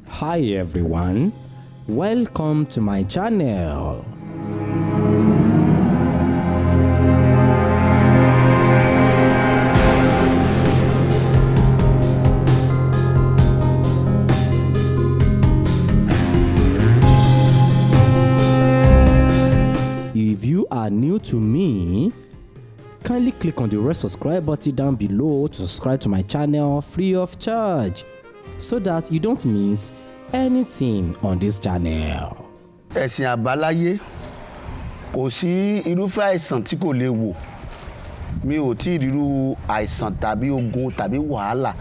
Hi everyone, welcome to my channel. If you are new to me, kindly click on the red subscribe button down below to subscribe to my channel free of charge so that you don't miss anything on this channel. Ẹ̀sìn àbáláyé, kò sí irúfẹ́ àìsàn tí kò lè wò. Mi ò tí ì rírú àìsàn tàbí ogun tàbí wàhálà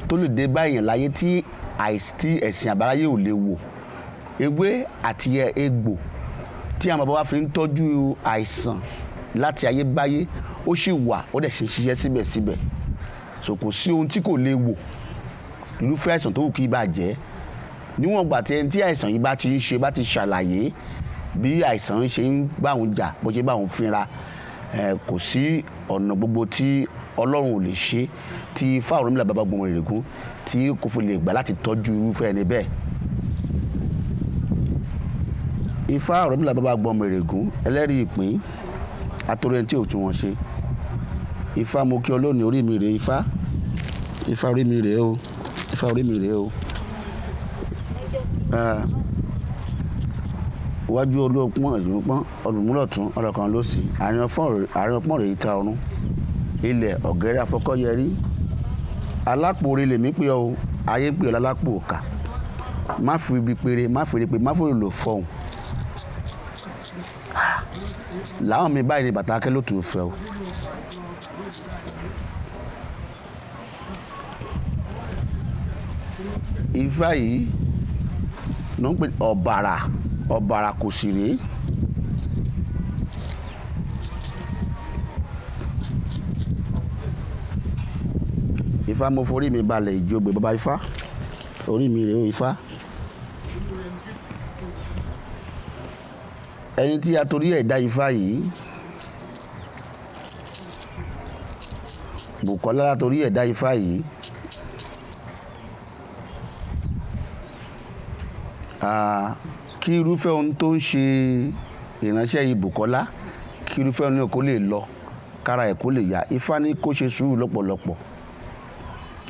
tó lè dé bá èèyàn láyé tí ẹ̀sìn àbáláyé ò lè wò. Ewé àti egbò tí àwọn bàbá wa fi ń tọ́jú àìsàn láti ayébáyé, ó sì wà, ó dẹ̀ ṣe ń ṣiṣẹ́ síbẹ̀síbẹ̀. So kò sí ohun tí kò lè wò, irúfẹ́ àìsàn tó wù kí bá jẹ́. Níwọ̀n ìgbà tí ẹni tí àìsàn yìí bá ti ń ṣe bá ti ṣàlàyé bí àìsàn ṣe ń bá òun jà, bó ṣe bá òun fínra, kò sí ọ̀nà gbogbo tí Ọlọ́run ò lè ṣe tí Ifá Ọ̀rúnmìlà bàbá gbọmọ Ìrègún tí kò fi lè gbà láti tọ́jú irúfẹ́ ẹni bẹ́ẹ̀. Ifá Ọ̀rúnmìlà bàbá gbọmọ Ìrègún, ẹlẹ́rìí ìpín, atórí ẹni tí ò tún wọn ṣe. Ifá, mo kí ọ lónìí, orí mi rèé. Ifá, Ifá, orí mi rèé o. Ifá, orí mi rèé o. Iwájú olóòpọ̀n ìlúpọ̀n ọ̀lùmúlọ̀tún ọlọ́kan ló sì àárín ọpọ́n rèé ta ọ̀run ilẹ̀ ọ̀gẹ́rẹ́ afọkọ́yẹrí alápòore lèmi pé ọ ayé ń pè ọ lálápò òkà. Má fi ibi péré, má fi pé, má fi lò fọhùn làwọn mi báyìí ní bàtà akẹ́ ló tún fẹ́ o. Ifá yìí ló ń pè ọ̀bàrà, ọ̀bàrà kò sì rèé. Ifá, mo forí mi balẹ̀ ìjọgbe bàbá Ifá, orí mi rèé o. Ifá, ẹni tí a torí ẹ̀ dá Ifá yìí, Bùkọ́lá la torí ẹ̀ dá Ifá yìí. Kí irúfẹ́ ohun tó ń ṣe ìránṣẹ́ yìí Bùkọ́lá, kí irúfẹ́ ohun náà kó lè lọ, kára ẹ̀ kó lè yá, Ifá ní kó ṣe sùúrù lọ́pọ̀lọpọ̀.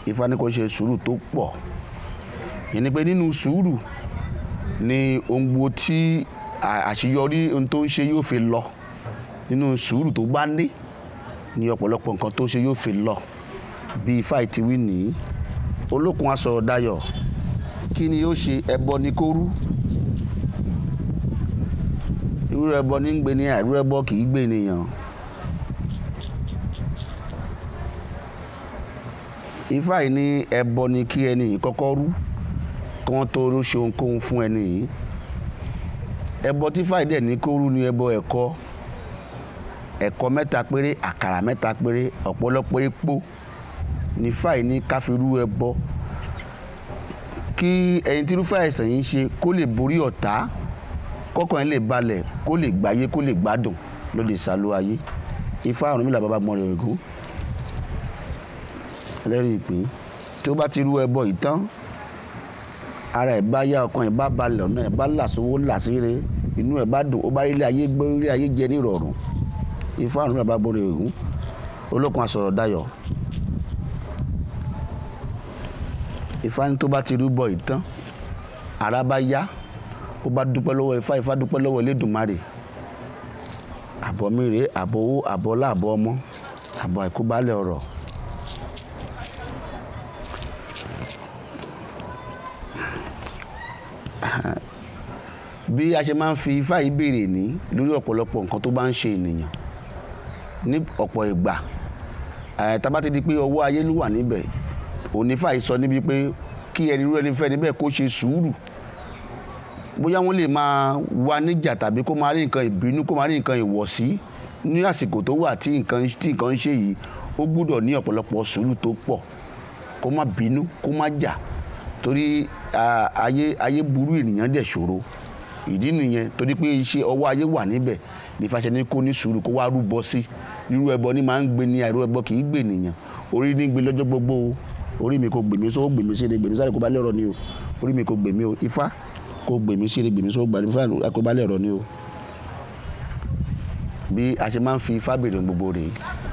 Ifá ní kó ṣe sùúrù tó pọ̀. Ìyẹn ni pé nínú sùúrù ni ohun gbogbo tí àṣeyọrí ohun tó ń ṣe yóò fi lọ. Nínú sùúrù tó bá ní ni ọ̀pọ̀lọpọ̀ nǹkan tó ṣe yóò fi lọ. Bí Ifá ti wí nìyí, olókun asọ̀rọ̀ dayọ̀, kí ni yóò ṣe? Ẹbọ ni kó rú. Irú ẹbọ ní ń gbé ní, àìrú ẹbọ kì í gbé ènìyàn. Ifá yìí ní ẹbọ ni kí ẹni yìí kọ́kọ́ rú, kí wọ́n tó ṣe ohunkóhun fún ẹni yìí. Ẹbọ tí Ifá yìí dẹ̀ ní kó rú ni ẹbọ ẹ̀kọ. Ẹ̀kọ mẹ́ta péré, àkàrà mẹ́ta péré, ọ̀pọ̀lọpọ̀ epo ni Ifá yìí ní ká fi rú ẹbọ. Kí ẹni tí irúfẹ́ àìsàn yìí ń ṣe kó lè borí ọ̀tá, kọ́kàn ẹ̀ lè balẹ̀, kó lè gbáyé, kó lè gbádùn lóde ìsàlù ayé. Ifá Ọ̀rúnmìlà bàbá gbọ́n rẹ̀ gún, ẹlẹ́rìí ìpín. Tí ó bá ti rú ẹbọ yìí tán, ara ẹ̀ bá yá, ọkàn ẹ̀ bá balẹ̀, ọ̀nà ẹ̀ bá là sówó là síre, inú ẹ̀ bá dùn, ó bá rí ayé gbé, rí ayé jẹ ní ìrọ̀rùn. Ifá Ọ̀rúnmìlà bàbá gbọ́n rẹ̀ gún, olókun asọ̀rọ̀ dayọ̀. Ifá ní tó bá ti rúbọ yìí tán, ara bá yá, ó bá dúpẹ́ lọ́wọ́ Ifá, Ifá dúpẹ́ lọ́wọ́ Elédùmarè. Àbọ̀ mi rèé, àbọ̀ owó, àbọ̀ ọlá, àbọ̀ ọmọ, àbọ̀ àìkú baálẹ̀ ọ̀rọ̀. Bí a ṣe máa ń fi Ifá yìí béèrè ní lórí ọ̀pọ̀lọpọ̀ nǹkan tó bá ń ṣe ènìyàn ní ọ̀pọ̀ ìgbà, tá bá ti di pé ọwọ́ ayé ló wà níbẹ̀, òní Ifá yìí sọ níbi pé kí ẹni irú ẹni fẹ́ níbẹ̀ kó ṣe sùúrù. Bóyá wọ́n lè máa wà níjà tàbí kó máa rí nǹkan ìbínú, kó máa rí nǹkan ìwọ̀sí ní àsìkò tó wà tí nǹkan ń ṣe yìí, ó gbúdọ̀ ní ọ̀pọ̀lọpọ̀ sùúrù tó pọ̀, kó má bínú, kó má jà, torí ayé burú, ènìyàn dẹ̀ ṣòro. Ìdí nìyẹn, torí pé iṣẹ́ ọwọ́ ayé wà níbẹ̀ ní Ifá ṣe ní kó ní sùúrù, kó wá rúbọ sí. Irú ẹbọ ní máa ń gbé ní, àìrú ẹbọ kì í gbé ènìyàn. Orí ní gbé lọ́jọ́ gbogbo o. Orí mi kò gbèmí sówó, gbèmí sí ire, gbèmí sáré, kó bá lẹ́rọ ni o. Orí mi kò gbèmí o. Ifá kò gbèmí sí ire, gbèmí sówó, gbèmí sáré, kó bá lẹ́rọ ni o. Bí a ṣe máa ń fi ifá béèrè gbogbo rèé.